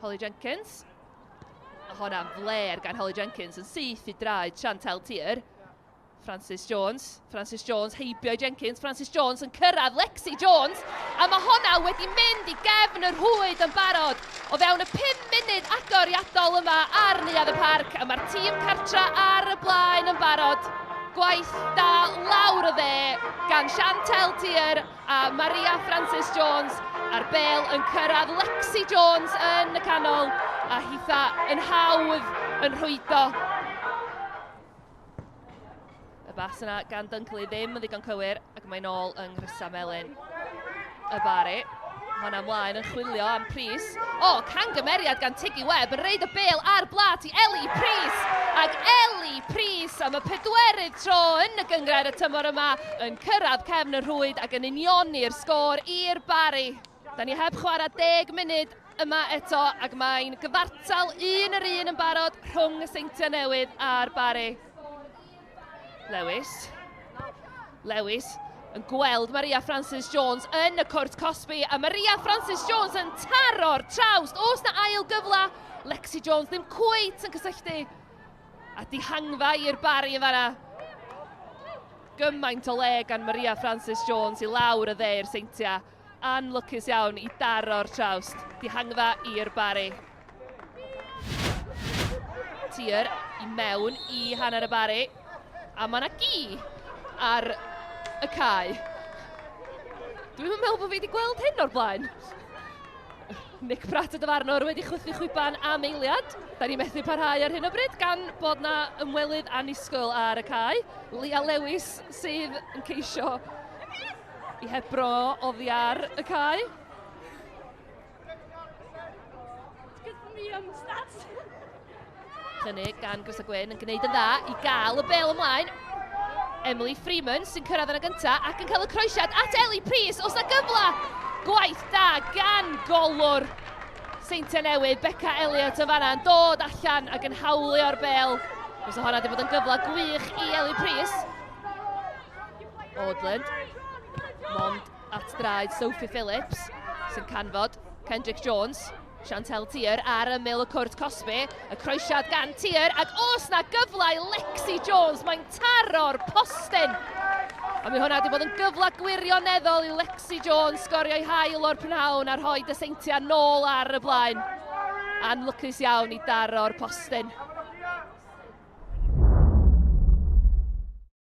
Holly Jenkins. A hwnna'n fler gan Holly Jenkins yn syth i draed Chantel Tier. Francis Jones. Francis Jones heibio i Jenkins. Francis Jones yn cyrraedd Lexi Jones. A mae honna wedi mynd i gefn y rhwyd yn barod. O fewn y 5 munud agoriadol yma ar Neuadd y Parc. A mae'r tîm cartra ar y blaen yn barod. Gwaith da lawr y dde gan Chantel Tier a Maria Francis Jones. A'r bel yn cyrraedd Lexi Jones yn y canol. A hitha yn hawdd yn rhwydo. Y bas yna gan Dunkley ddim yn ddigon cywir ac mae'n ôl yng Nghrysau Melyn. Y Bari. Honna ymlaen yn chwilio am Pris. O, cangymeriad gan Tiggy Webb yn reid y bel ar blat i Ellie Pris. Ac Ellie Pris am y pedwerydd tro yn y gyngrair y tymor yma yn cyrraedd cefn y rhwyd ac yn unioni'r sgôr i'r Bari. Da ni heb chwarae 10 munud yma eto ac mae'n gyfartal un yr un yn barod rhwng y Seintiau Newydd a'r Bari. Lewis. Lewis yn gweld Maria Francis Jones yn y cwrt cosbi a Maria Francis Jones yn taro'r trawst. Oes na ail gyfle? Lexi Jones ddim cweit yn cysylltu. A dihangfa i'r Bari yn fanna. Gymaint o le gan Maria Francis Jones i lawr y dde i'r Seintiau. Anlwcus iawn i daro'r trawst. Dihangfa i'r Bari. Tir i mewn i hanner y Bari. A mae yna gi ar y cae. Dwi'n meddwl bod fi wedi gweld hyn o'r blaen. Nick Pratt y dyfarnwr wedi chwythu chwiban am eiliad. Da ni methu parhau ar hyn o bryd gan bod na ymwelydd annisgwyl ar y cae. Lia Lewis sydd yn ceisio i hebro oddi ar y cae. It's good for me um, stats. Cynnig gan Grisa Gwyn yn gwneud yn dda i gael y bel ymlaen. Emily Freeman sy'n cyrraedd yn y gyntaf ac yn cael y croesiad at Ellie Prys. Os na gyfle, gwaith da gan golwr Seintiau Newydd, Becca Elliott yn fanna yn dod allan ac yn hawlio'r bel. Fysa hwnna wedi bod yn gyfle gwych i Ellie Prys. Audland, mond at draed Sophie Phillips sy'n canfod Kendrick Jones. Chantel Tier ar ymyl y cwrt cosbi, y croesiad gan Tier, ac os na gyfle i Lexi Jones, mae'n taro'r postyn. A mi hwnna wedi bod yn gyfle gwirioneddol i Lexi Jones sgorio ei hail o'r prynhawn a rhoi y Seintiau nôl ar y blaen. Anlwcus iawn i daro'r postyn.